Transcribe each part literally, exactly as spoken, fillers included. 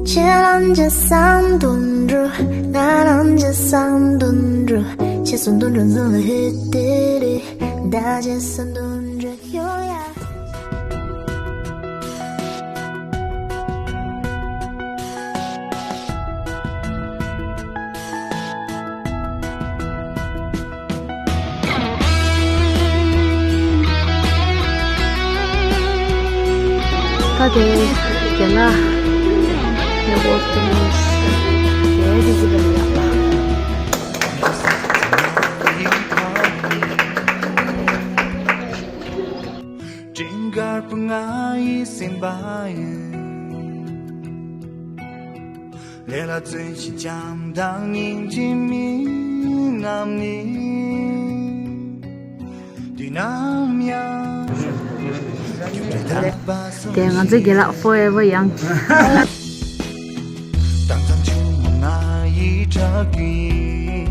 ཁྱེད་རང་ཅི་བསམ་དོན་འགྲུབ། ང་རང་ཅི་བསམ་དོན་འགྲུབ། ཁྱེད་བསམ་དོན་འགྲུབ་འཛིན་ལ་ཧེ་ཏེ་རེ། ད་ཁྱེད་བསམ་དོན་འགྲུབ་ཡོང་ཡ། ད་དེ་རྒན་ལགས་ངས་འོ་ཐུག་མོ་ཟེར་དེ་ཅི་ལ་ཡག་པ། སྤྲིན་དཀར་པོ་ང་ཡི་སེམས་པ་ཡིན། ལས་ལ་བརྩོན་ཞིང་བྱམས་དང་སྙིང་རྗེ་མི་རྣམས་ནི། དུས་ནམ་ཡང་རྒྱུ་འབྲས་དམ་པ་སོགས། དེ་ང་ཚོའི་རྒན་ལགས་Forever Young། དྭངས་གཙང་ཆུ་མོ་ང་ཡི་ཁྲག་རྒྱུན།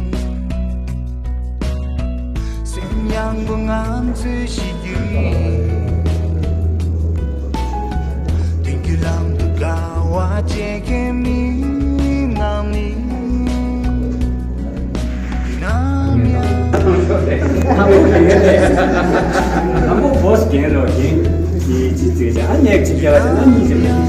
སེམས་ཡངས་པོ་ང་ཚོའི་གཤིས་རྒྱུད། མདུན་གྱི་ལམ་དུ་དགའ་བ་སྐྱེད་མཁན་མི་རྣམས་ནི། དམ་པོ་བོས་རྒན་རོགས་རྒན་གྱིས་ཅི་བྱེད་ཅེས་ཨ་ནེ་ཅིག་སྐྱེ་བ་དེ་ན་གཉིས་ཀྱི་མེད།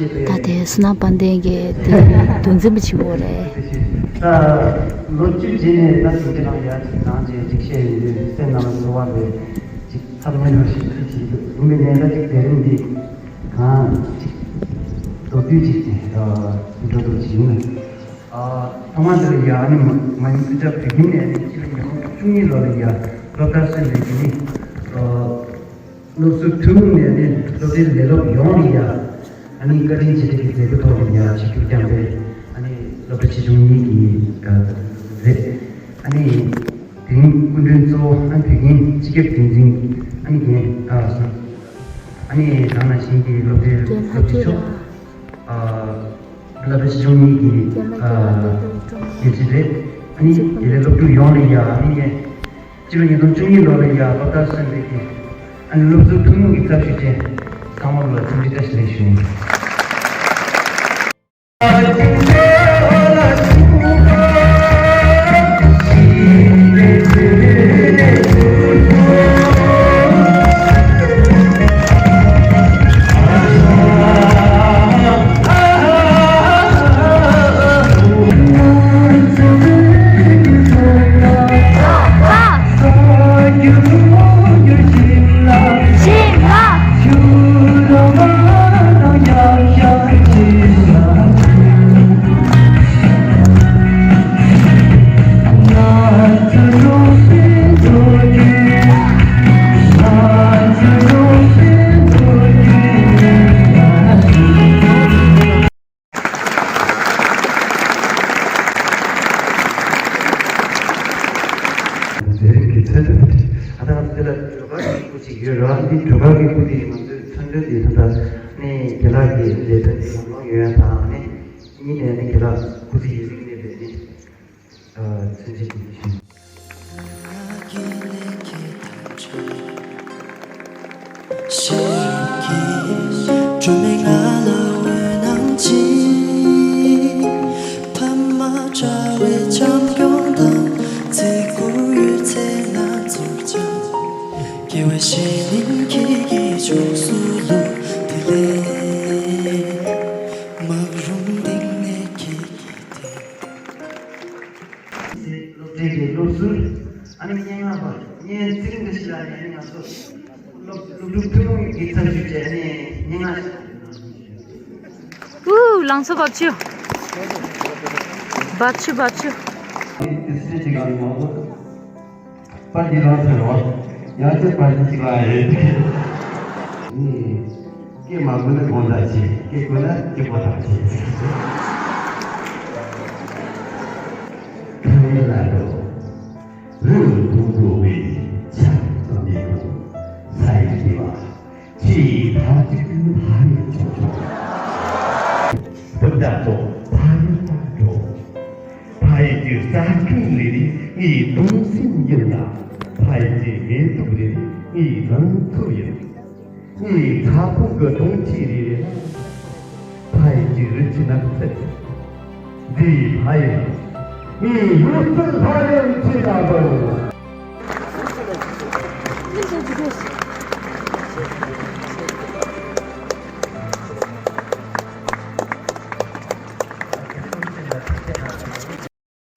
ད་དེ་བསོད་ནམས་དཔལ་ལྡན་གྱི་དེ་འདུལ་འཛིན་པ་ཆེན་པོ་རེད། ད་ལོ་བཅུ་རྗེས་ནས་ད་དེང་གི་རང་ཡར་ཅིག་ནང་ཅིག་ཅིག་བཤད་ཡོང་དུས་སེམས་ནང་ལ་ཚོར་བ་རེད། ཅིག་ཐབས་མེད་པ་ཞིག་ཅིག་ཡིན་འདུག་ཡིན་པའི་ནས་ད་ཅིག་དེ་རིང་འདི་གང་ཅིག་མདོར་བསྡུས་ཅིག་འགྲོ་འདུག་ཅིག་ཡིན། ཐོག་མར་དེ་ལ་ཡ་ཨ་ནི་མ་མ་ཡིན་ཁུ་ཅག་བོད་ཁྱིམ་ནས་ཨ་ནི་སྤྱི་ལོ་ཉིས་སྟོང་བཅུ་གཉིས་ལོ་ལ་ཡ་སློབ་མཐར་སོན་པའི་གི་ནི་སློབ་ཟུར་ཐུན་མོང་ནས་ནི་སློབ་གྲྭའི་ལས་སློབ་ཡོངས་ལ་ཡ་ཨ་ནི་བཀའ་དྲིན་ཆེ་གྲས་ཀྱི་མཛད་སྒོ་ཐོག་ལ་ཡ་ཆིབས་བསྒྱུར་བསྐྱངས་པའི་ཨ་ནི་སློབ་གྲྭ་ཆེ་ཆུང་གཉིས་ཀྱི་རེད། ཨ་ནི་དེ་རིང་སྐུ་མགྲོན་གཙོ་བོ་ཨ་ནི་བོད་ཁྱིམ་སྤྱི་ཁྱབ་འགན་འཛིན་ཨ་ནི་རྒན་ཨ་ནི་དེ་ནང་བཞིན་གྱི་སློབ་གྲྭའི་སློབ་སྤྱི་མཆོག་སློབ་གྲྭ་ཆེ་ཆུང་གཉིས་ཀྱི་ཨ་དགེ་ཆེ་རེད། ཨ་ནི་དེ་ལས་སློབ་ཕྲུག་ཡོངས་ལ་ཡ་ཨ་ནི་ངས་སྤྱི་ལོ་ཉིས་སྟོང་བཅུ་གཉིས་ལོ་ལ་ཡ་སློབ་མཐར་སོན་པའི་གི་ཨ་ནི་སློབ་ཟུར་ཐུན་མོང་གི་ཚབ་ཞུས་བྱས་ཚང་མ་ལ་འཚམས་འདྲི་བཀྲ་ཤིས་བདེ་ལེགས་ཞུ་ཡིན། ཟེར་གྱི་ཚོད་དུ་ཨ་ད་ང་ཚོ་འདི་ལ་སྒྲོལ་དཀར་གྱི་སྐུ་ཅིག་ཡོད་ར། འདི་སྒྲོལ་དཀར་གྱི་སྐུ་དེ་ང་ཚོའི་མཚོན་དོན་དེ་ད་ལྟ་ནི་དགེ་ལགས་ཀྱི་ལས་དོན་དེ་ལམ་ལྷོང་ཡོང་ཡ་དང་ནི་གཉིས་ནས་ནི་དགེ་ལགས་སྐུ་ཚེ་ཡུན་རིང་གནས་པའི་ནི་མཚོན་བྱེད་ཀྱི་ཞིང་། ཤེས་རིག་གི་སྒྲོན་མེ་ང་ལ་འོད་སྣང་ཅིག་ཕ་མ་དྲ་བའི་བྱམས་སྐྱོང་དང་བརྩི་བཀུར་ཡོད་ཚེ་ང་ཚོར་ཀྱང་དགེ་བའི་བཤེས་གཉེན་ཁྱེད་ཀྱིས་ ལུགས་མཐུན་གྱི་ཚབ་ཞུས་བྱས་ནས་སྙན་ངག་ཞིག། ཨུ། ལང་ཚོ་བབ་ཆུ། བབ་ཆུ་བབ་ཆུ། དེ་སྲིད་ཅིག་ཨ་ནི་མང་པོ། པར་འདི་རང་ཚོའི་རོ། ཡང་ཅིག་པར་འདི་གཅིག་ལ་ཡོད། ནི། སྐད་མ་གོ་ན་དགོངས་དག་ཆེ། སྐད་གོ་ན་སྐྱིད་པོ་དང་ཆེ། ཐ་མའི་ལ་འགྲོ། རི་ལ་དུང་འགྲོ་བའི་ཆ་ཙམ་ཡིན་རུང་། ས་ཡི་སྐྱེ་བ་ཕྱི་ཡི་མཐའ་གཅིག་ཏུ་ཕ་ཡི་ཆོག་ཆོག་སྤུན་ཟླ་ཚོ་ཕ་ཡུལ་ལ་འགྲོ། ཕ་ཡུལ་གྱི་རྩྭ་ཕྲན་ལས་རེད་ངའི་གདུང་སེམས་ཡིན་ལ། ཕ་ཡུལ་གྱི་མེ་ཏོག་རེ་རེ་ངའི་ནང་ཁུལ་ཡིན། ངའི་ཕྲ་ཕུང་གི་གདོང་ཁྲིད་རེ་རེ་ལ། ཕ་ཡུལ་གྱི་རི་ཆུ་ནགས་ཚལ། འདིའི་ཕ་ཡུལ། ངའི་ཡུལ་སྲོལ་ཕ་ཡུལ་ཁྱེད་དང་འདྲ།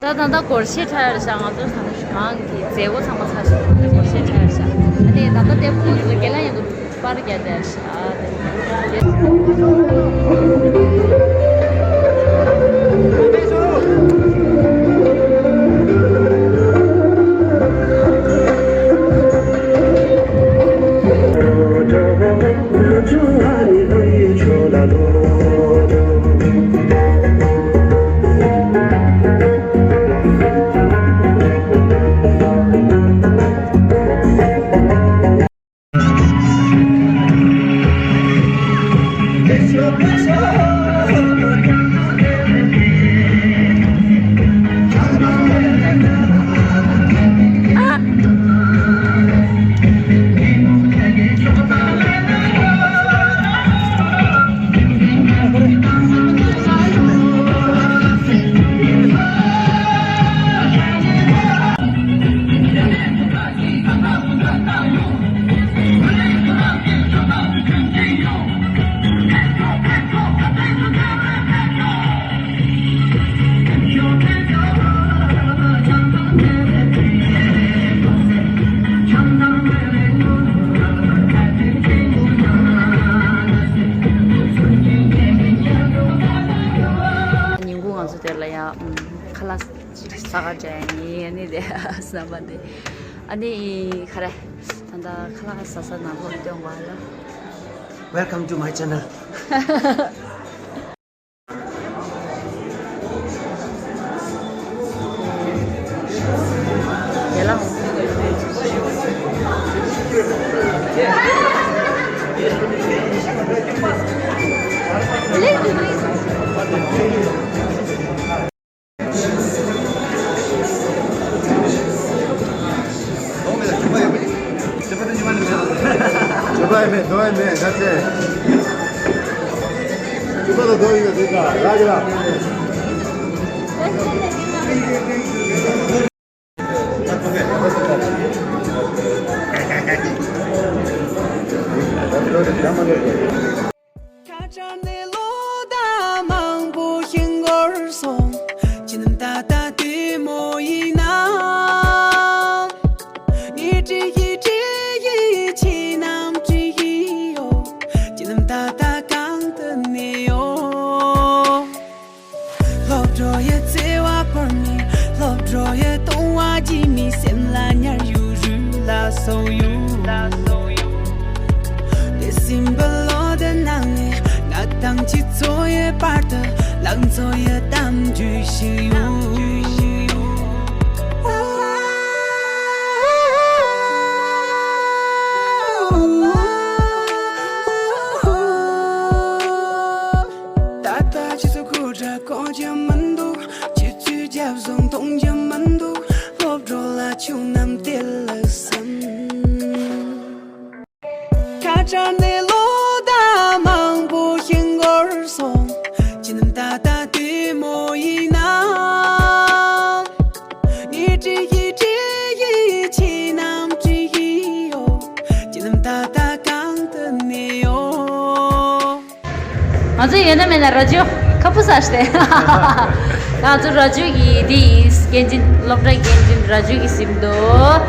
ད་ད་ལྟ་སྒོར་གཞས་འཁྲབ་ཡག་ཤག་ང་ཚོ་ས་གནས་གང་གི་མཛད་སྒོ་ཚང་མ་ཚར་ཤག་སྒོར་གཞས་འཁྲབ་ཡག་ཤག་ཨ་ནི་ད་ལྟ་དེ་ཕུག་ལ་རྒན་ལགས་ཡང་དུ་པར་རྒྱག་བསྡད་ཤག་ཉིན་གུང་ང་ཚོ་དེ་ལ་ཡང་ཁ་ལག་ཅིག་ཟ་ག་འགྲོ་ཡ་ཡིན། ཨ་ནི་དེ་བསམ་པ་དེ། ཨ་ནི་ག་རེ། ད་ལྟ་ཁ་ལག་ཟ་ས་ནང་ལོགས་སྟོན་བ་ལ། Welcome to my channel. ཁ་བྱང་ནས་ལོ་ཟླ་མང་པོ་ཞིག་འགོར་སོང་། ཅི་ནམ་ད་ལྟ་དེ་མོ་ཡིན་ན། ངས་བྲིས་ཡི་བྲིས་ཡི་ཁྱེད་རྣམས་བྲིས་ཡི་ཡོད། ཅི་ནམ་ད་ལྟ་གང་དུ་གནས་ཡོད། སློབ་གྲྭ་ཡི་བརྩེ་བ་བོར་ནས། སློབ་གྲྭ་ཡི་གཏོང་བ་རྗེས་མའི་སེམས་ལ་ཉར་ཡོད། རུས་ལ་སོགས་ཡོད། དེ་སྲིན་པོ་ལོ་དེ་ནང་ནས་ང་དང་ཁྱེད་ཚོ་ཡི་བར་དུ་ལང་ཚོ་ཡི་གཏམ་རྒྱུད་ཞིག་ཡོད། ད་ལྟ་ཁྱེད་ཚོ་སྐུ་དྲག་གོ་རྒྱུ་མི་འདུག་ཁྱེད་ཚོའི་རྒྱབ་བཟུང་གཏོང་རྒྱུ་མི་འདུག་སློབ་གྲོགས་ལ་ཆུང་རྣམས་དེ་ལ་བསམ། ཁ་བྱང་ནས་ལོ་ཟླ་མང་པོ་ཞིག་འགོར་སོང་། ཅི་ནམ་ད་ལྟ་དེ་མོ་ཡིན་ན། ངས་བྲིས་ཡི་བྲིས་ཡི་ཁྱེད་རྣམས་བྲིས་ཡི་ཡོད། ཅི་ནམ་ད་ལྟ་གང་དུ་གནས་ཡོད། ང་ཚོ་ཡོད་ན་མེད་ན་རྭ་ཅོ་ཁ་སྤུ་ཟ་ཤི་ཏེ། ང་ཚོ་རྭ་ཅོ་གི་འདི་ཡིན། སྐྱེ་འཇིན་སློབ་གྲྭའི་སྐྱེ་འཇིན་རྭ་ཅོ་གི་ཟིན་འདུག་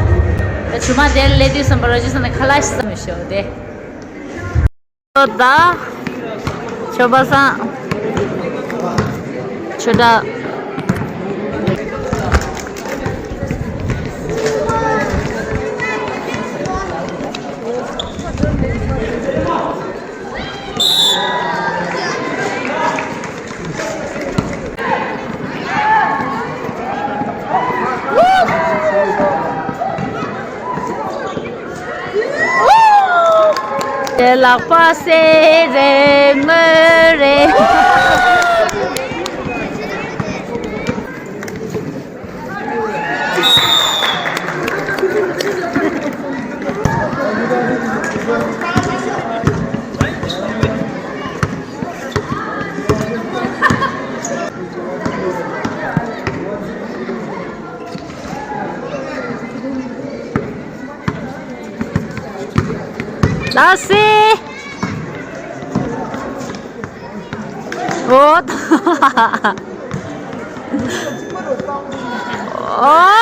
ད་ཆུ་མ་དེར་སླེབས་དུས་ཙམ་པ་རྭ་ཅོ་ས་ནས་ཁ་ལག་ཞིག་ཟ་མི་ཤོག་དེ། ད་ཆོས་པ་སང་ཆོས་གྲྭ། དེ་ལག་པ་སེ་རེ་མི་རེ། ལགས་སེ། འོ། འོ།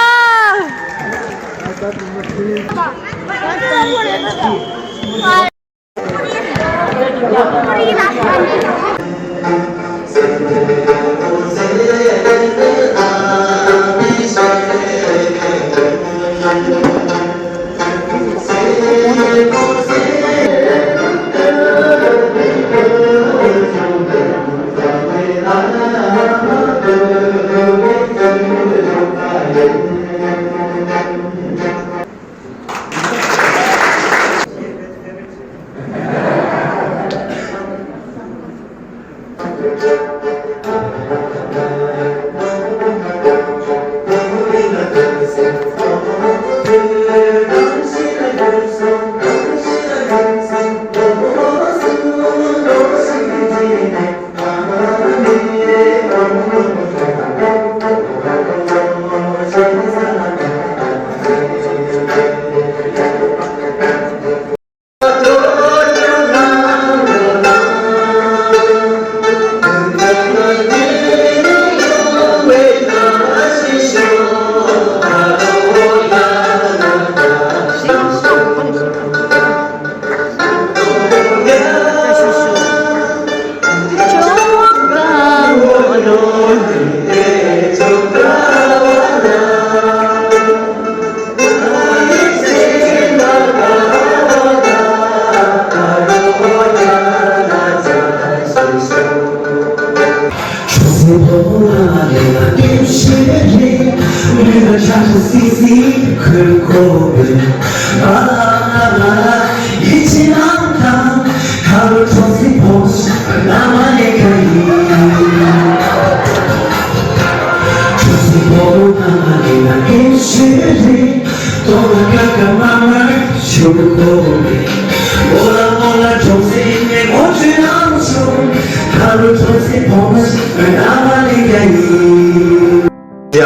ཡ།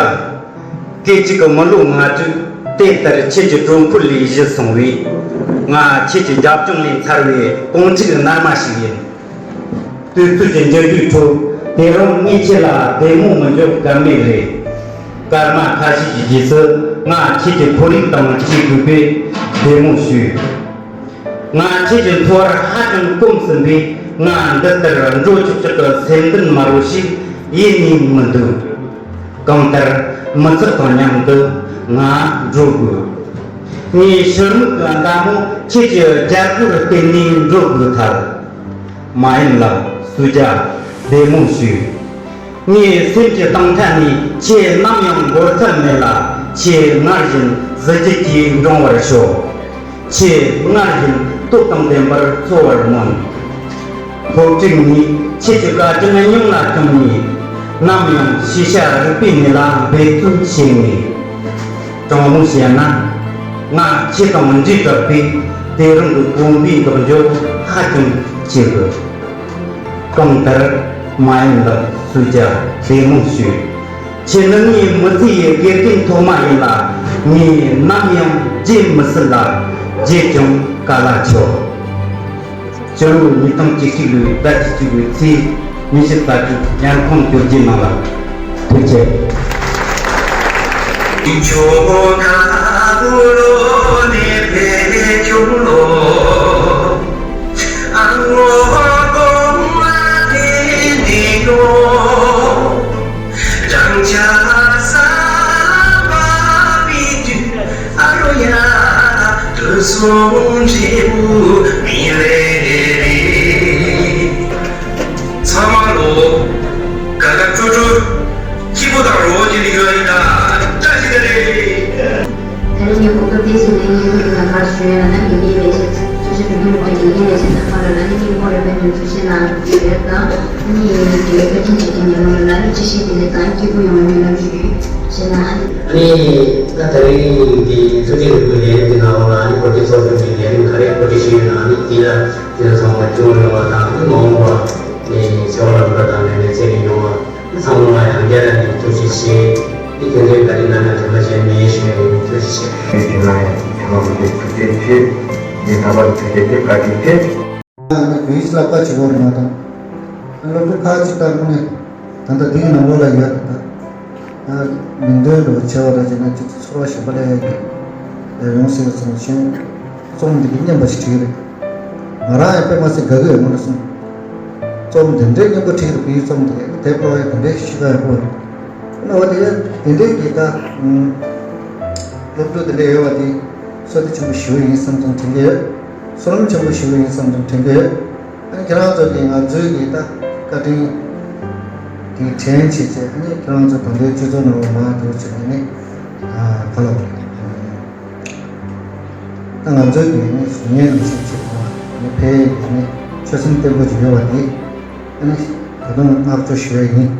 སྐད་ཅིག་གི་མི་ལོ་ལྔ་དྲུག་དེ་ལྟར་ཁྱེད་ཀྱི་གྲོད་ཁོལ་ལས་བཞི་སོང་བས། ང་ཁྱེད་ཀྱི་རྒྱབ་ལྗོངས་ལས་འཚར་བའི་གོང་ཚིགས་རྣལ་མ་ཞིག་ཡིན། དུས་ཚོད་ཀྱི་འགྱུར་ལྡོག་ཁྲོད་དེ་རིང་ངས་ཁྱེད་ལ་བདེ་མོ་མི་འཇོག་ག་མེད་རེད། སྐར་མ་ཁ་ཤས་ཀྱི་རྗེས་སུ་ང་ཁྱེད་ཀྱི་ཁོར་ཡུག་དང་གཅིག་དགོས་པས་བདེ་མོ་ཞུ། ང་ཁྱེད་ཀྱི་འཚོ་བར་ཧ་ཅང་གོམས་ཟིན་པས། ང་འདི་ལྟར་འགྲོ་ཆོག་ཆོག་གི་སེམས་འདུན་མ་རོ་ཞིག་ཡེ་ནས་མི་འདུག་གང་ལྟར་མི་ཚེ་དང་མཉམ་དུ་ང་འགྲོ་དགོས། ངའི་ཕྱི་རྨིག་གི་མདའ་མོ་ཁྱེད་ཀྱི་རྒྱལ་པོར་བརྟེན་ནས་འགྲོ་དགོས་ཐལ། མ་ཡིན་ལ་སུ་ཇཱ་བདེ་མོ་ཞུ། ངའི་སེམས་ཀྱི་གཏིང་མཐའ་ནས་ཁྱེད་ནམ་ཡང་འབོར་ཐབས་མེད་ལ། ཁྱེད་སྔར་བཞིན་གཟི་བརྗིད་ཀྱིས་འབྲང་བར་ཤོག་ཁྱེད་སྔར་བཞིན་སྟོབས་དང་ལྡན་པར་འཚོ་བར་སྨོན། སློབ་ཕྲུག་ངས་ཁྱེད་ཀྱི་བཀའ་དྲིན་སྙིང་ལ་བཅངས་ནས། ནམ་ཡང་ཤེས་བྱ་རིག་པའི་གནས་ལ་འབད་བརྩོན་བྱེད་ངེས། དྲང་མོ་བཤད་ན། ང་ཁྱེད་དང་འདྲིས་དྲགས་པས་དེ་རིང་གི་དགོན་པའི་འདུག་རྒྱུ་ཧ་ཅང་ཆེ་གི། གང་ལྟར་མ་ཡིན་ལ་སུ་ཇཱ་བདེ་མོ་ཞུ། ཁྱེད་ནི་ངའི་མི་ཚེ་ཡི་དགེ་རྒན་ཐོག་མ་ཡིན་ལ། ངས་ནམ་ཡང་བརྗེད་མི་སྲིད་ལ། བརྗེད་ཀྱང་ག་ལ་ཆོག་སྤྱི་ལོ་ཉིས་སྟོང་བཅུ་གཅིག་ལོའི་ཟླ་བཅུ་གཅིག་པའི་ཚེས་ཉི་ཤུ་རྩ་དྲུག་ཡར་ཁང་དུ་རྗེས་གནང་ལ་ཐུགས་རྗེ་ཆེ། ཁ་ལ་ལ་ནི་སྙིང་པོ་རེད་པས་ཉམས་ཚོད་བྱས་ན་ཡོད་དང་། ནི་དེ་བཀའ་དྲིན་ཆེ་གི་ཉམས་མྱོང་ལ་ནི་ཅི་ཞིག་དེ་ལས་དང་སྐྱིད་པོ་ཡོང་བའི་སྨོན་ལམ་ཞུ་ཡོད་བྱས་ན། ནི་ད་དེ་རིང་གི་གཙོ་ཆེ་རིག་པའི་ལས་རིམ་གྱི་ནང་ལ་ནི་གོ་སྒྲིག་ཚོགས་ཆུང་གི་ལས་རིམ་ག་རེ་གོ་སྒྲིག་བྱས་ཡོད་ན་ནི་དེ་ལ་དེ་ཚོ་ཚང་མ་སྐྱོང་ཡོང་བ་དང་ནི་མ་འོངས་པ་ནི་ཚེ་དབང་ལམ་འགྲོ་དང་ལས་ནི་ཚེ་རིང་ཡོང་བ། ཚང་མ་ཡང་བསྐྱར་ནས་ཐུགས་རྗེ་ཆེ། འདི་དེ་འདྲའི་བཀའ་དྲིན་གནང་ན་དྲན་པ་བརྗེད་མེད་ཞུ་ཡ་ཡིན། ཐུགས་རྗེ་ཆེ། དེ་ལ་ཡང་དྲན་པ་བརྗེད་ཐུགས་རྗེ་ཆེ། འདི་ད་བར་ཐུགས་རྗེ་ཆེ། བཀའ་དྲིན་ཆེ། ང་ནི་བོད་ཡིག་བསླབ་པ་བྱེད་དགོས་རེད་མ་གཏོགས། སློབ་ཕྲུག་ཁག་ཅིག་ལྟར་དངོས་གནས་ད་ལྟ་འདི་ཡི་ནང་ལོགས་ལ་ཡོད་རེད་ད། ཡང་མིང་འདོན་འགྲོ་བྱས་པ་རེད་ཅེ་ན་ཅིག་ཚོར་བ་ཞིམ་པ་ལས་ཡོང་སྲིད་པ་ཚོར་བྱུང་། རྩོམ་འདི་གི་སྙན་པ་ཞིག་བྲིས་རེད། ང་རང་ཡང་དཔེ་མ་སྲིད་དགའ་གི་ཡོད་མ་རེད་གསུངས། རྩོམ་འདི་འདྲའི་སྙན་པོ་བྲིས་རེད་བོད་ཡིག་རྩོམ་འདི་དེ་ཕོ་བའི་དེ་འདྲའི་ཤི་ཁ་ཡག་པོ་རེད། ཨ་ནི་འོ་དེ་དེ་འདྲའི་གི་ད་སློབ་ཕྲུག་དེ་འདྲ་ཡོད་པ་དེ་བསོད་བདེ་ཆེན་པོ་ཞེ་པོ་ཡིན་བསམ་བསམ་དྲན་གི་ཡོད། བསོད་ནམས་ཆེན་པོ་ཞེ་པོ་ཡིན་བསམ་བསམ་དྲན་གི་ཡོད། ཨ་ནི་ཁྱེད་རང་ཚོ་གིས་ང་ཚོའི་གི་ད་བཀའ་དྲིན་དེ་དྲན་བྱས་བྱས་ཨ་ནི་ཁྱེད་རང་ཚོ་ད་ལྟའི་སྤྱི་ཚོགས་ནང་ལ་མར་འགྲོ་བྱས་ནས་ནི་ཨ་ག་ལ་བ་རེད། ད་ང་ཚོའི་གི་ནི་གཟུགས་བརྙན་ནང་བཞིན་བྱེད་དགོས་ནི་ཕལ་ཡིན་ནི་ཆོད་སེམས་བརྟན་པོ་ཅིག་ཡོད་པ་དེ་ཨ་ནི་ད་དུང་བསྔགས་བརྗོད་ཞུ་ཡ་ཡིན།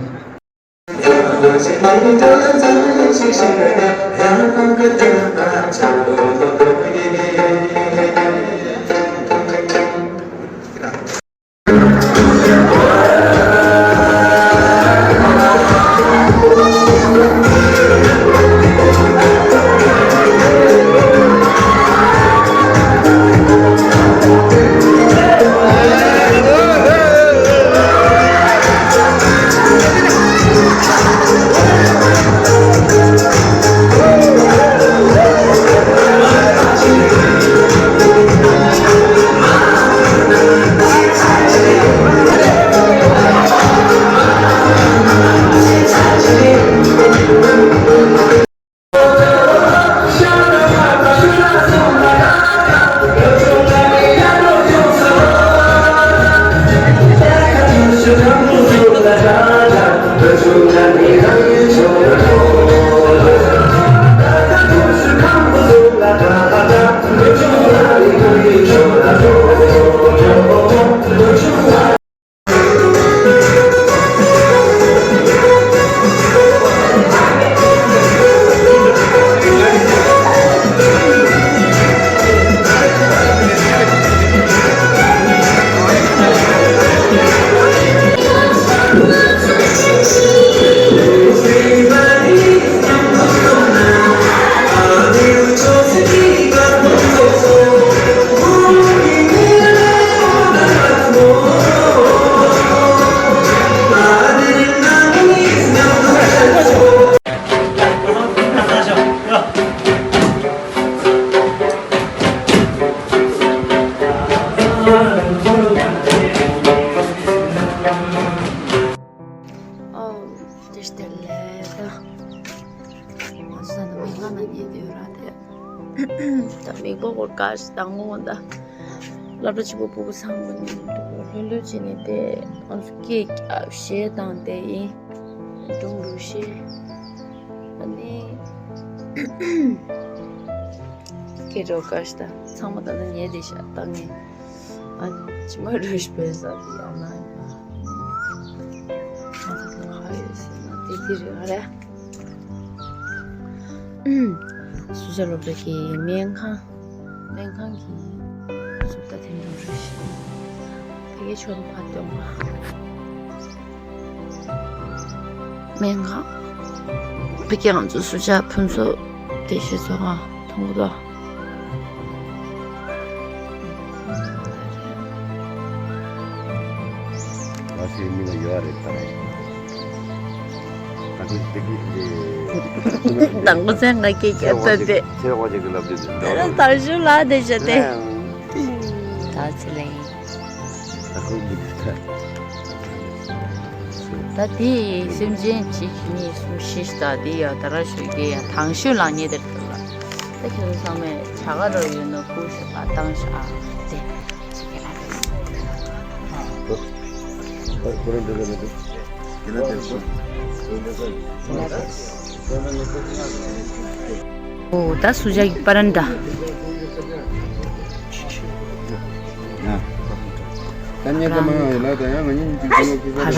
ཨོ། ཏིས་ཏེ་ལེ་ད། ང་ཚོ་ད་ནི་མིག་ལམ་ན་ཉལ་བསྡད་ཡོད་ར་དེ། ད་མིག་པོ་སྐོར་དཀར་ཞིག་དང་ངོ་ད། སློབ་གྲྭ་གཅིག་པོ་སྤུ་གུ་ཚང་མ་ནི་འདུག་ལྷོད་ལྷོད་བྱས་ནས་དེ་ང་ཚོ་སྐད་རྒྱག་གཞས་བཏང་བསྡད་ཡིན། འགྲོ་འགྲོ་ཤེས། ཨ་ནི། སྐད་སྒྲོག་དཀར་ཞིག་དང་ཚང་མ་ད་ནི་ཉལ་བསྡད་ཤག་ད་ངས། ཨ་ཅི་མ་རུ་ཞིག་བོད་ས་དེ་ཡང་ན་ཡིན་པ། ང་ཚོ་གང་ཧ་ཡོད་ཟེར་ན་དེ་དེ་རེད་ཨ་རེ། སུ་ཇཱ་སློབ་གྲྭ་གི་སྨན་ཁང་། སྨན་ཁང་གི་བཟོ་ལྟ་དེ་འདྲ་རེད་ཤག་ཕ་གིའི་ཆོས་རུ་ཕར་སྟོན་པ། སྨན་ཁང་། ཕ་གི་ང་ཚོ་སུ་ཇཱ་ཕུན་ཚོགས་བདེ་ཆེན་ཚོགས་ཁང་མཐོང་གི་འདུག་ང་ཚོའི་མི་ལ་ཡོད་རེད་ད་རེད། ད་ཁོས་དེ་གི་དེ། དང་པོ་ཚེ་ང་སྐད་རྒྱག་ད་དེ། ཚེ་རོགས་ཅིག་གི་ལབ་དུས་དེ་འདྲ། དར་ཞུ་ལ་དེ་བྱ་དེ། ད་ཚེ་ལེན། ད་ཁོ་མི་འདུག་ད། ད་དེ་སེམས་ཅན་གཅིག་གཉིས་གསུམ་བཞི་ཞིག་ད་དེ་ཡང་ད་ར་ཞུ་གི་ཡང་དང་ཞུ་ལ་ངེས་དེར་ཐུག་ལ། ད་ཁྱོད་ཚོ་ཚང་མས་བྱ་དགའ་རོགས་ཡོད་ནོ་ཁུ་ཞུ་ལ་བཏང་ཤག་དེ། ཨོ་ད་སུ་ཇཱ་གི་པ་རན་ད། ད་ཉན་ད་མ་ཡོང་ཡིན་ལ། ད་ཡང་ང་གཉིས་ཀྱི་ཁྱོད་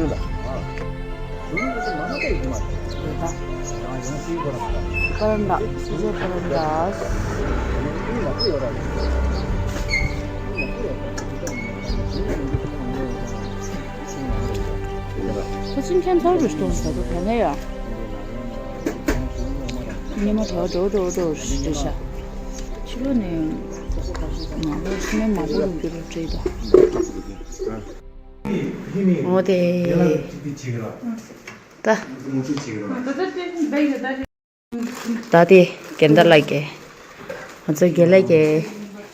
ལ་ཁུ་ཧ་རང་ད། ཁོ་ཚོ་ཁྱེད་ཚོར་རུ་གཏོང་ས་དུ་ག་ནས་ཡོད། ཉི་མ་དྲོ་དྲོ་དྲོ་དྲོ་རེད་ཤག་ཕྱི་ལོ་ནས་ང་ལོ་སུམ་མེད་མང་པོ་རུ་འགྱུར་རུ་བྲིས་དང་། འོ་དེ། ད། ད་དེ་རྒན་ད་ལགས་ཀྱིས། ང་ཚོ་རྒན་ལགས་ཀྱིས་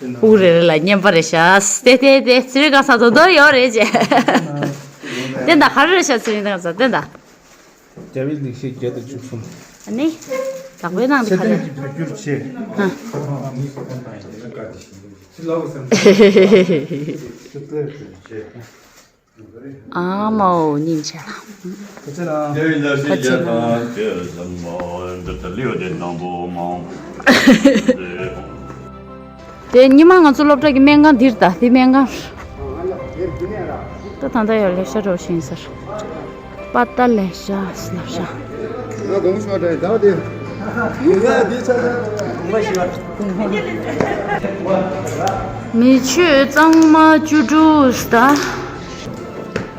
དབུགས་རེ་རེ་ལ་བརྙན་པར་རེ་བཞག་དེ་དེ་དེ་ཚེ་རིང་ག་ས་དོ་དོ་ཡོད་རེད་ཅེས། བསྟན་དང་ག་རེ་རེད་ཤག་ཚེ་རིང་ག་ས་བསྟན་དང་། རྒྱལ་བའི་ལེགས་བཤད་བརྒྱད་དང་བཅུ་གསུམ། ཨ་ནི། བདག་པོའི་ནང་དུ་ཚེ་ཁ་ལ། བརྟན་གྱི་བོད་གྱུར་ཆེ། ཧ། ཨ་མའོ་སྙིང་རྗེ་ལ། ཕ་ཆེ་ན། དེ་ཉི་མ་ང་ཚོ་སློབ་གྲྭ་གི་སྨན་ཁང་འདིར་ད་དེ་སྨན་ཁང་། ད་ད་ལྟ་ཡང་ལེགས་ཤ་རོ་ཤིན་སར། པ་ཏ་ལེགས་ཤ་སླབ་ཤ། ང་དགོངས་ཞུ་བ་འདྲ་ཡིན་ད་དེ། དེ་ཆ་ཆ། མི་ཆོས་གཙང་མ་བཅུ་དྲུག་ད།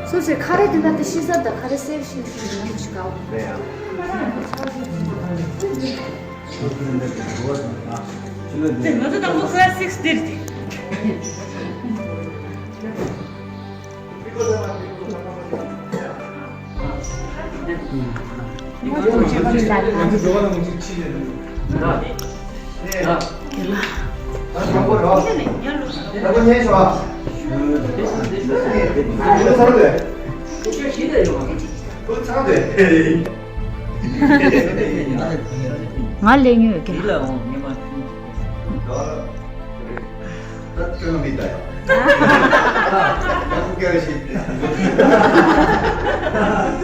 སོ་སོའི་ཁ་རས་དེ་འདྲ་དེ་ཤི་ས་དང་ཁ་རས་སེར་ཤིང་ཤིང་ཡོང་ཞིག་གའོ། དེ་ང་ཚོ་དང་པོ་ཁ་རས་སིག་སྟེར་ཏེ། ང་ལས་ཉོས་ཀྱི། ད་ཁྱོད་ལ་མི་ལྟ་ཡ། ཡང་ཁུ་སྐྱ་རེ་ཞིག་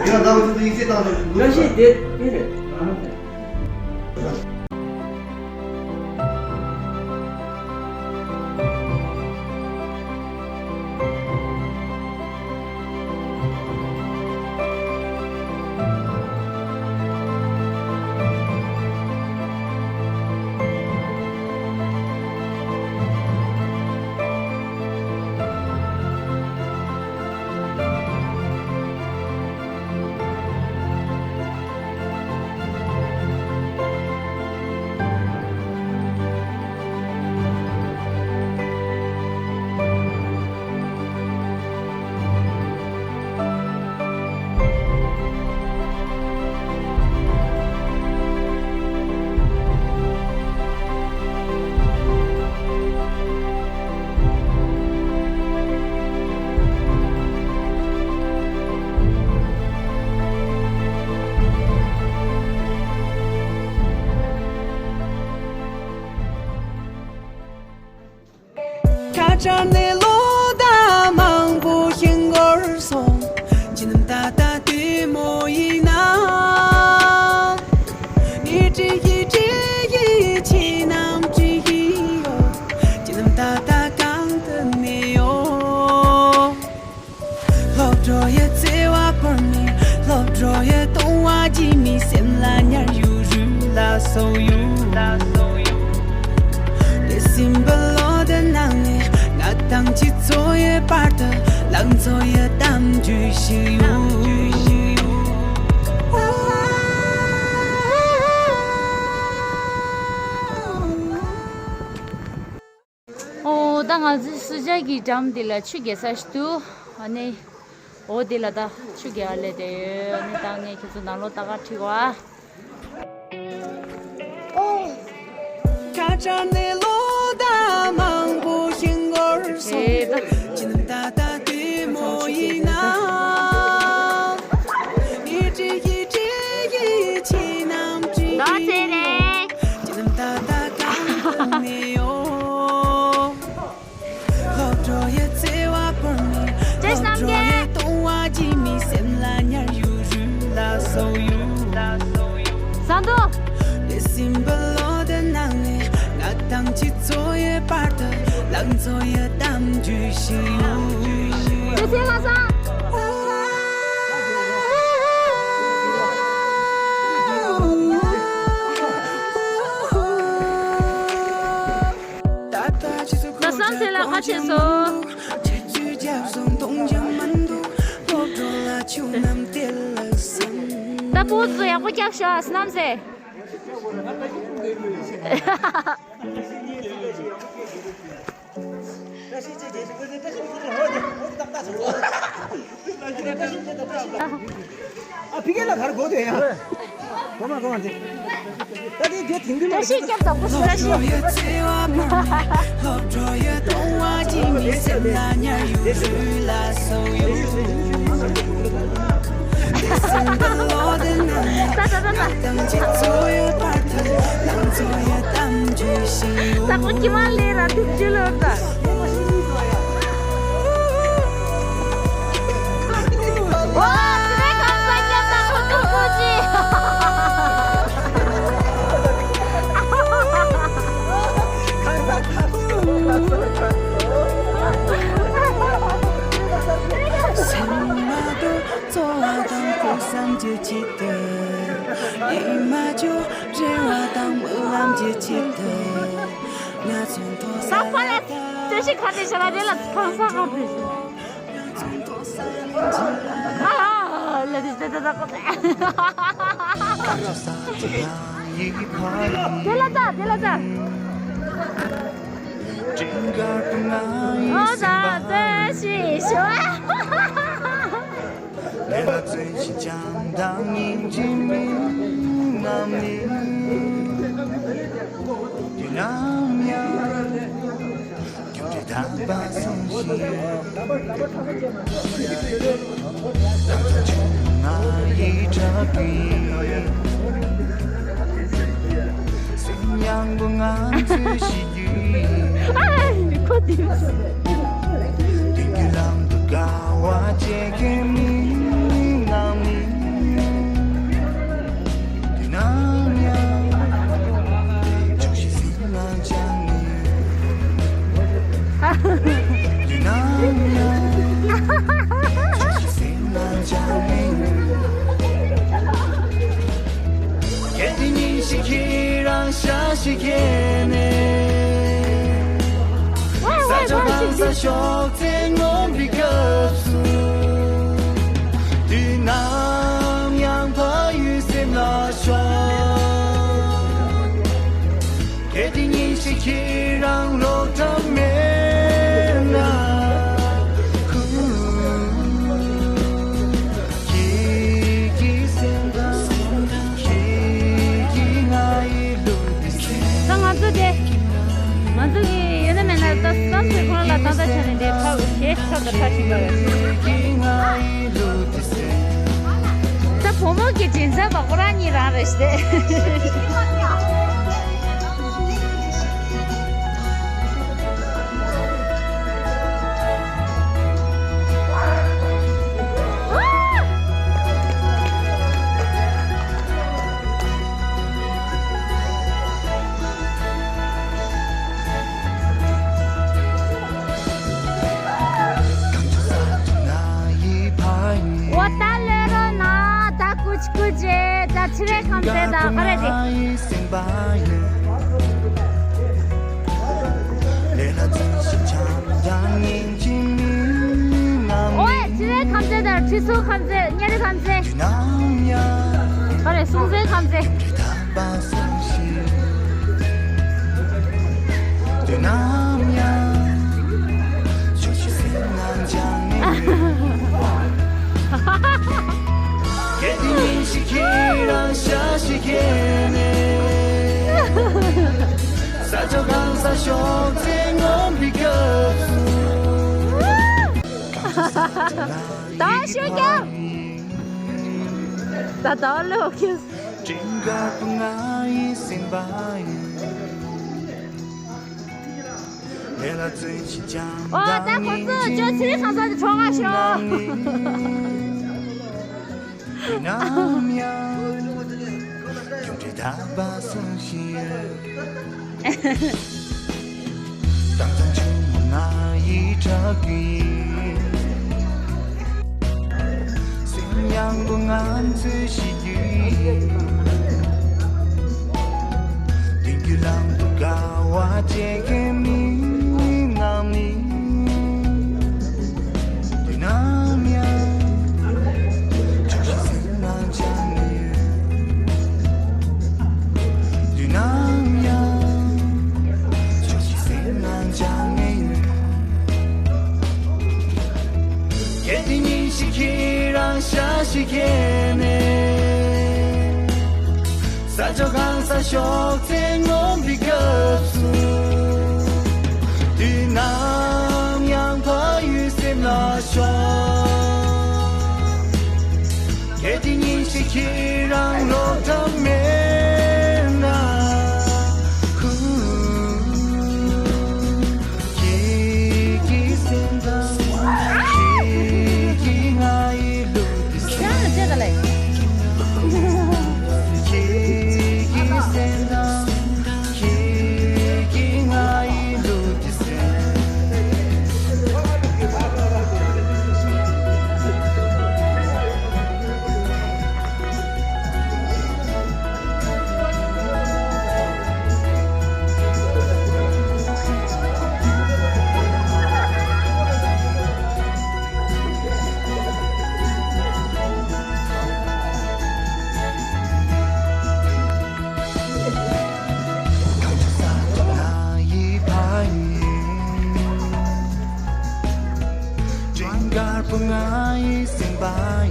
ཡང་ད་ཁོ་ཚོ་ཡིག་ཚད་བཏང་ནས་འདུག་ཡང་ཞིག་དེ་དེ་རེད། ཁ་བྱང་ནས་ལོ་ཟླ་མང་པོ་ཞིག་འགོར་སོང་། ཁྱེད་རྣམས་ད་ལྟ་ལྟད་མོ་ཡིན་ན། ངས་བྲིས་ཡི་བྲིས་ཡི་ཁྱེད་རྣམས་བྲིས་ཡི་ཡོད། ཁྱེད་རྣམས་ད་ལྟ་གང་དུ་གནས་ཡོད། སློབ་གྲོགས་ཡི་བརྩེ་བ་བོར་ནས། སློབ་གྲོགས་ཡི་གཏོང་བ་བགྱིས་ནས། སེམས་ལ་ཉར་ཡོད། རུས་ལ་སོགས་ཡོད། དེ་སྲིན་པོ་ལོ་དེ་ནང་ནས། ང་དང་ཁྱེད་ཚོ་ཡི་བར་དུ། ལང་ཚོ་ཡི་གཏམ་རྒྱུད་ཞིག་ཡོད། ཨོ། ད་ང་ཚོའི་སུ་ཇཱ་གི་འགྲམ་འདི་ལ་ཆུ་རྒྱག་ས་ཞིག་འདུག་ཨ་ནི། འོ་འདི་ལ་ད་ཆུ་རྒྱག་ལས་དེ་ཡོད། ཨ་ནི་ད་ངས་ཁྱེད་ཚོ་ནང་ལོགས་ལྟ་ག་ཁྲིད་གོ་ཨ། ཁ་བྱང་ནས་ལོ་ཟླ་མང་པོ་ཞིག་འགོར་སོང་། ཁྱེད་རྣམས་ད་ལྟ་ལྟད་མོ་ཡིན་ན། ངས་བྲིས་ཡི་བྲིས་ཡི་ཁྱེད་རྣམས་བྲིས་ཡི་ཡོད། ཁྱེད་རྣམས་ད་ལྟ་གང་དུ་གནས་ཡོད། སློབ་གྲོགས་ཡི་བརྩེ་བ་བོར་ནས། སློབ་གྲོགས་ཡི་གཏོང་བ་བགྱིས་ནས། སེམས་ལ་ཉར་ཡོད། རུས་ལ་སོགས་ཡོད། ཟ་འདུག་དེ་སྲིན་པོ་ལོ་དེ་ནང་ནས། ཚོ་ཡི་གཏམ་རྒྱུད་ཤེས་ཡོད། ལྷ་ས། ལྷ་ས་ཚེ་ལ་ཁ་ཆེ་སོ། ད་པོ་ཙི་ཡག་པོ་རྒྱབ་ཤོག་བསོད་ནམས་ཟེར། ཨ་ཕི་གེ་ལ་གར་གོ་དེ་ཡ། གོ་མ་གོ་མ་དེ། ད་དེ་དེ་དེང་དུ་བཀྲ་ཤིས་སྐྱབས་དང་པོ་བཀྲ་ཤིས། ད་ད་ད་ད། ད་ཁོ་ཀྱི་མ་ལས་ར་དུག་ཅུ་ལོར་ད། ཝ། ཚེ་རིང་ཁམས་ས་སྐྱབས་དང་པོ་ཐུག་པོ་ཅི། འཚོ་བ་དང་སྐུ་བསམ་གྱི་ཆེད་དུ། ཉི་མ་བཅུ་རེ་བ་དང་སྨོན་ལམ་གྱི་ཆེད་དུ། ང་ཚོ་མཐོ་ས་ལ། ད་ཕར་ལ་བཀྲ་ཤིས་ཁ་བྲལ་བྱ་ལ་རེ་ལ་ཁང་ས་ཁ་བྲལ་བྱ། ཨ་ལ་དེ་དེ་དེ་དེ་ཁོ་དེ། དེ་ལ་ད་དེ་ལ་ད། ཨོ་ད་བཀྲ་ཤིས་ཤོག། ལས་ལ་བརྩོན་ཞིང་བྱམས་དང་སྙིང་རྗེ་མི་རྣམས་ནི། དུས་ནམ་ཡང་རྒྱུ་འབྲས་དམ་པ་བསམ་ཞིང་། ང་ཡི་དྲག་པའི་སེམས་ཡངས་པོ་ང་ཚོས་ཤེས། ཨ་ཁོ་དེ། དུས་ཀྱི་ལམ་དུ་དགའ་བ་བྱེད་མཁན་མི་རྣམས་ནི། དུས་ནམ་ཡང་ཆོག་ཤེས་སེམས་ལ་བཅངས་ནས། དུས་ནམ་ཡང་ཆོག་ཤེས་སེམས་ལ་བཅངས་ནས། གལ་ཏེ་ཉིན་ཞིག་ཁྱེད་རང་ཤ་ཞིག་ཁྱེར་ནས། ས་ཕྱོགས་གང་སར་ཤོག་ཚེ་སྔོན་པའི་སྐབས་སུ། དུས་ནམ་ཡང་ཕ་ཡུལ་སེམས་ལ་ཤོག། གལ་ཏེ་ཉིན་ཞིག་ཁྱེད་རང་ལོག་ཐབས་མེད་ན། ཁྱེད་ཀྱི་སེམས་དང་ཁྱེད་ཀྱི་ང་ཡི་ལུགས་འདི་ཟེར། ད་ང་ཚོ་དེ། ང་ཚོ་གི་ཡོད་ན་མེད་ན་ད་བསམ་ཚུལ་ཁོ་རང་ལ་ཏག་ཏག་ཆ་ནས་དེ་ཕར་ཞེ་ཐག་ཏུ་ཕར་ཕྱིན་པ་རེད། ཁྱེད་ཀྱི་ང་ཡི་ལུགས་འདི་ཟེར། ད་བུ་མོ་གི་མགྲིན་ཚབ་པ་ཁོ་རང་གཉིས་རང་རེད་ཤག་དེ། ཝ་ད་ལེ་རོ་ན་ད་ཀུ་ཅི་ཀུ་ཅི་ད་ཕྱི་རེ་ཁམས་ཚེ་ད་ག་རེ་དེ། ཨོའེ་ཕྱི་རེ་ཁམས་ཚེ་ད་ཁྲི་སོ་ཁམས་ཚེ་ཉེ་རེ་ཁམས་ཚེ། ག་རེ་སྲོང་བཙན་ཁམས་ཚེ། དུས་ནམ་ཡང་ཆོག་ཤེས་སེམས་ལ་བཅངས་ནས། གལ་ཏེ་ཉིན་ཞིག་ཁྱེད་རང་ཤ་ཞིག་ཁྱེར་ནས། ས་ཕྱོགས་གང་སར་ཤོག་ཚེ་སྔོན་པའི་སྐབས་སུ། ད་ཤོད་ཀྱང་། ད་ད་ལོ་ཁྱོད། སྤྲིན་དཀར་པོ་ང་ཡི་སེམས་པ་ཡིན། ལས་ལ་བརྩོན་ཞིང་བྱམས་དང་སྙིང་རྗེ། ཨོ་ད་ཁོ་ཚོ་ཅོ་ཚིལ་ཁང་ཚ་དེ་གྲོགས་ང་ཤོག། ནམ་ཡང་རྒྱུ་འབྲས་དམ་པ་བསམ་ཞིང་། དྭངས་གཙང་ཆུ་མོ་ ཡིག་གྲགས་ཀྱི་སེམས་ཡངས་པོ་ང་ཚོས་ཤེས་རྒྱུ་ཡིན། མདུན་གྱི་ལམ་དུ་དགའ་བ་བྱེད་མཁན་མི་རྣམས་ནི། དུས་ནམ་ཡང་ཁྱོད་ཀྱི་སེམས་ནང་འཆར་ནས་ཡོད། དུས་ནམ་ཡང་ཁྱོད་ཀྱི་སེམས་ནང་འཆར་ནས་ཡོད། གལ་ཏེ་ཉིན་ཞིག་ཁྱེད་རང་ཤ་ཞིག་ཁྱེར་ནས། ས་ཕྱོགས་གང་སར་ཤོག་ཚེ་སྔོན་པའི་སྐབས་སུ། དུས་ནམ་ཡང་ཕ་ཡུལ་སེམས་ལ་ཤོག། གལ་ཏེ་ཉིན་ཞིག་ཁྱེད་རང་ལོག་ཐབས་མེད་ན། ཧུ། ཁྱེད་ཀྱི་སེམས་དང་། ཁྱེད་ཀྱིས་ང་ཡི་ལུས་འདི་གསོས། ཁྱེད་ཀྱི་སེམས་དང་། ཁྱེད་ཀྱིས་ང་ཡི་ལུས་འདི་གསོས། སྤྲིན་དཀར་པོ་ང་ཡི་སེམས་པ་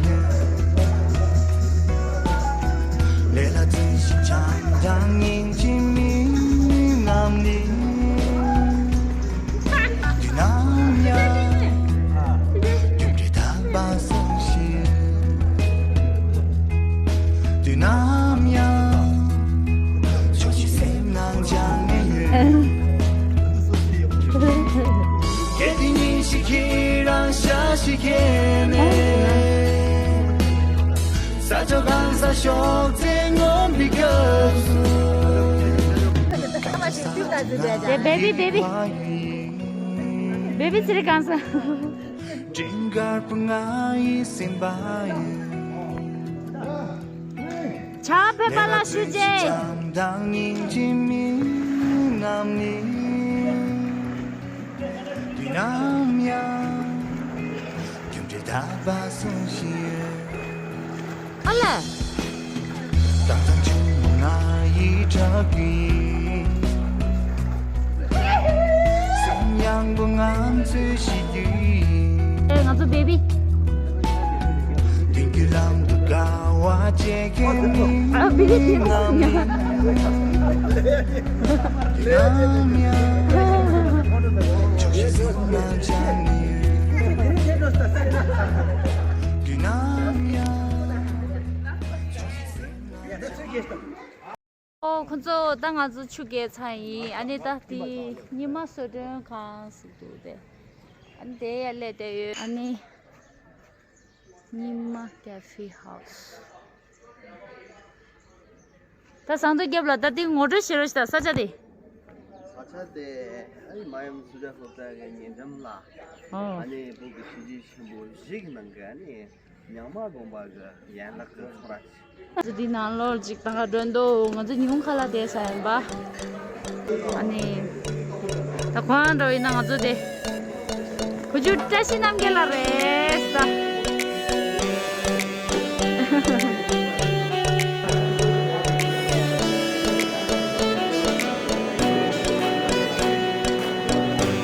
ཡིན། ལས་ལ་བརྩོན་ཞིང་བྱམས་དང་སྙིང་རྗེ་མི་རྣམས་ནི། དུས་ནམ་ཡང་རྒྱུ་འབྲས་དག་པ་བཟུང་ཞིང་། དུས་ནམ་ཡང་ཁྱོད་ཀྱི་སེམས་ནང་འཆར་ནས་ཡོད། གལ་ཏེ་ཉིན་ཞིག་ཁྱེད་རང་ཤ་ཞིག་ཁྱེར་ནས། ས་ཕྱོགས་གང་སར་ཤོག་ཚེ་སྔོན་པའི་སྐབས་སུ། དེ་བེ་བི་བེ་བི། བེ་བི་ཚེ་རིང་གང་ས། སྤྲིན་དཀར་པོ་ང་ཡི་སེམས་པ་ཡིན། ཕྱག་ཕེབས་པ་ལ་ཞུ་རྗེས། བྱམས་དང་སྙིང་རྗེ་མི་རྣམས་ནི། དུས་ནམ་ཡང་རྒྱུ་འབྲས་དག་པ་བཟུང་ཞིང་ཡོད། ཨ་ལ། དྭངས་གཙང་ཆུ་ང་ཡི་བྲག་ཡིན། སེམས་ཡངས་པོ་ང་ཚོས་ཤེས་རྒྱུ་ཡིན། ཨེ་ང་ཚོ་བེ་བི། མདུན་གྱི་ལམ་དུ་དགའ་བ་བྱེད་མཁན་མི་ཨ་བེ་བི་དེ་རྣམས་ནི། དུས་ནམ་ཡང་ཁྱོད་ཀྱི་སེམས་ནང་འཆར་ནས་ཡོད། དུས་ནམ་ཡང་ཁྱོད་ཀྱི་སེམས་ནང་འཆར་ནས་ཡོད། ཨོ་ཁོ་ཚོ་ད་ང་ཚོ་ཆུ་བརྒལ་ཚར་ཡིན། ཨ་ནི་ད་དེ་རྙིང་མ་གསོལ་མགྲོན་ཁང་ཟེར་འདུག་དེ། ཨ་ནི་དེ་ཡར་སླེབས་བསྡད་ཡོད། ཨ་ནི་རྙིང་མ་ཀ་ཧྥེ་ཧའུ་སི། ད་ཟངས་མདོག་རྒྱབ་ལ་ད་དེ་ངོ་སྤྲོད་བྱེད་རོགས་ཞེས། ད་ས་ཆ་དེ། ས་ཆ་དེ་ཨ་ནི་མ་ཡུམ་སུ་ཇཱ་སློབ་གྲྭ་གི་ཉེ་འགྲམ་ལ། ཨོ། ཨ་ནི་བོད་ཀྱི་ཆོས་བརྒྱུད་ཆེན་པོ་བཞི་གི་ནང་གི་ཨ་ནི། རྙིང་མ་དགོན་པ་གི་ཡན་ལག་གི་ཚོགས་ར་ཅིག་ང་ཚོ་འདི་ནང་ལོགས་ཅིག་ད་ག་འགྲོ་འདུག་ང་ཚོ་ཉི་ཧོང་ཁ་ལག་དེ་ས་ཡིན་པ། ཨ་ནི། ད་གང་འགྲོ་ཡིན་ན་ང་ཚོ་དེ། གོ་ཆུ་བཀྲ་ཤིས་རྣམ་རྒྱལ་ལགས་རེད་ས།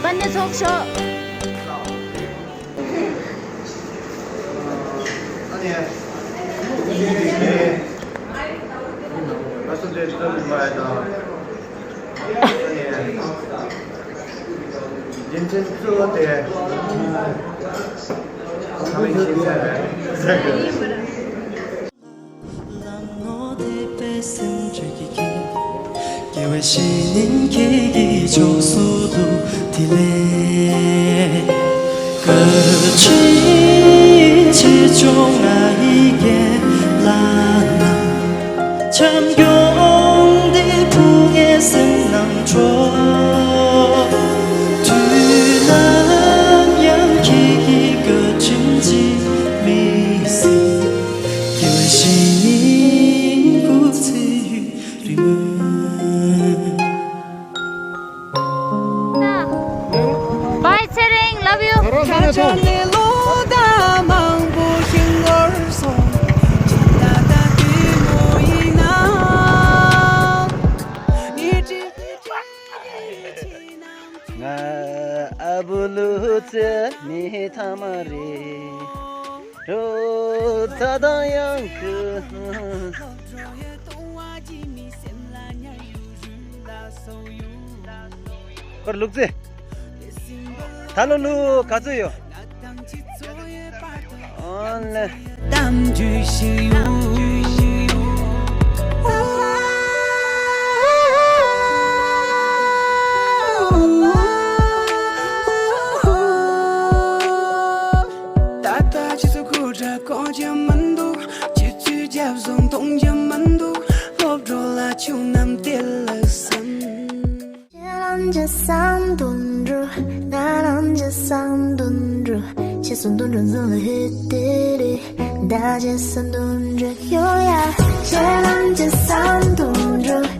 པ་ནེ་ཚོགས་ཤོག་དགེ་བའི་བཤེས་གཉེན་ཁྱེད་ཀྱི་མཆོག་སུ་འདུག་དེ་ལས་བཀའ་དྲིན་ཆེ་ཆུང་ང་ཡི་རྒན་ལགས་ན། བྱམས་སྐྱོང་འདི་ཕུལ་ངའི་སེམས་ནང་འཕྲོ། དུས་ནམ་ ཅོ། ནས་ལོ་ཟླ་མང་པོ་ཞིག་འགོར་སོང་། སྦྱིན་བདག་ད་ལྟད་མོ་ཡིན་ན། ཉི་ཁྲི་ང་ཨ་བུ་ལུ་ཚེ་མི་ཐ་མ་རེད། རོ་ད་དང་ཡང་ཁུ། ཁོར་ལུག་རྫི། ད་ལོ་ལུ་ག་ཚོད་ཡོད། ཨོ་ལེ། གཏམ་རྒྱུད་ཞིག་ཡོད། ད་ལྟ་ཁྱེད་ཚོ་སྐུ་དྲག་གོ་རྒྱུ་མི་འདུག་ཁྱེད་ཚོའི་རྒྱབ་བཟུང་གཏོང་རྒྱུ་མི་འདུག་སློབ་གྲོགས་ལ་ཆུང་རྣམས་དེ་ལ་བསམ། ཁྱེད་རང་གི་བསམ་དོན་འགྲུབ། ང་རང་གི་བསམ་དོན་འགྲུབ། ཁྱེད་བསམ་དོན་འགྲུབ་ཚང་ལ་ཧེ་དེ་རེད། ད་ཁྱེད་བསམ་དོན་འགྲུབ་ཡོང་ཡ། ཁྱེད་རང་གི་བསམ་དོན་འགྲུབ།